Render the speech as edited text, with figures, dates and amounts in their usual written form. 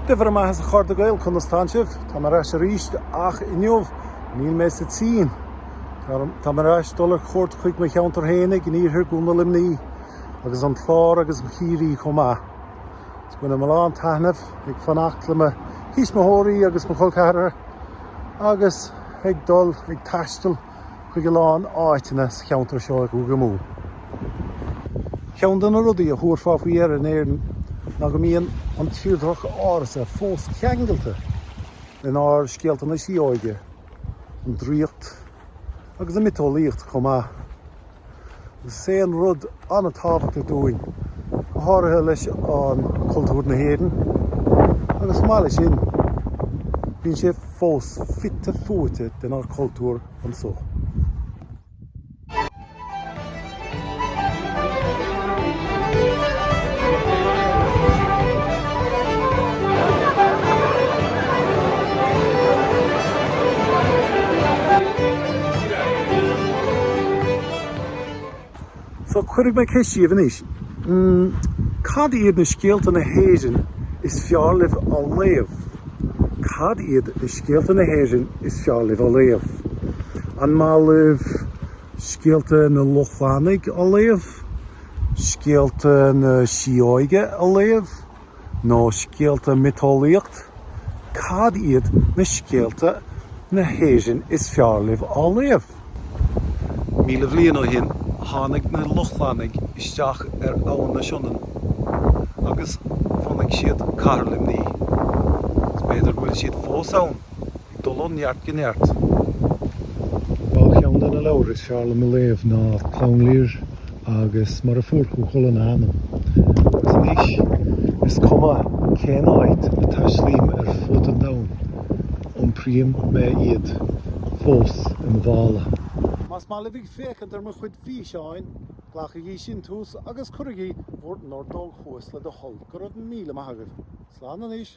Dia bhur mbeatha a chairde Gael, conas tánn sibh? Táim ar ais arís ach inniu níl mé sa tSín. Táim ar ais dul ar cuairt chuig mo cheantar fhéinig in iarthar gContae Luimnigh agus an Clár agus Ciarraí chomh maith. Is bainim a lán taitneamh ag fanacht le mo thuismitheoirí agus mo chol ceathracha agus ag dul ag taisteal chuig a lán áiteanna sa cheantar seo i gCúige Mumhan. Ceann de na rudaí a thabharfá faoi deara in Éirinn ná go mbíonn an tírdhreach ársa fós ceangailte lenár scéalta na síóige, an draíocht agus an miotaseolaíocht chomh maith. Agus is é an rud an-tábhachtach dúinn, go háirithe leis an cultúr na hÉireann, agus chomh maith leis sin, bíonn sé fós fite fuaite denár cultúr anso. So cuirfidh mé ceist díobh anois. Cad iad na scéalta na hÉireann is fearr libh á léamh? Cad iad na scéalta na hÉireann is fearr libh á léamh? An maith libh scéalta na Lochlannaigh á léamh? Scéalta na Síóige á léamh? Nó scéalta miotaseolaíocht? Cad iad na scéalta na hÉireann is fearr libh á léamh? 1000 bhliain ó shin tháinig na Lochlannaigh isteach ar Abhainn na Sionainne agus bhunaigh siad Cathair Luimnigh. Is b'fhéidir go bhfuil siad fós ann, ag dul ó neart go neart. Dá cheann de na leabhair is fearr liom a léamh ná Clann Lir agus Mar a Fuair Cú Chulainn a Ainm. Agus anois, is cuma cén áit a taistealaím ar fud an domhain, iompraím mé iad fós i mo mhála. Más maith libh ag féachaint ar mo chuid físeáin, glacaigí síntiús agus cuirigí bhur n-ordóg thuas le do thoil. Go raibh míle maith agaibh. Slán anois.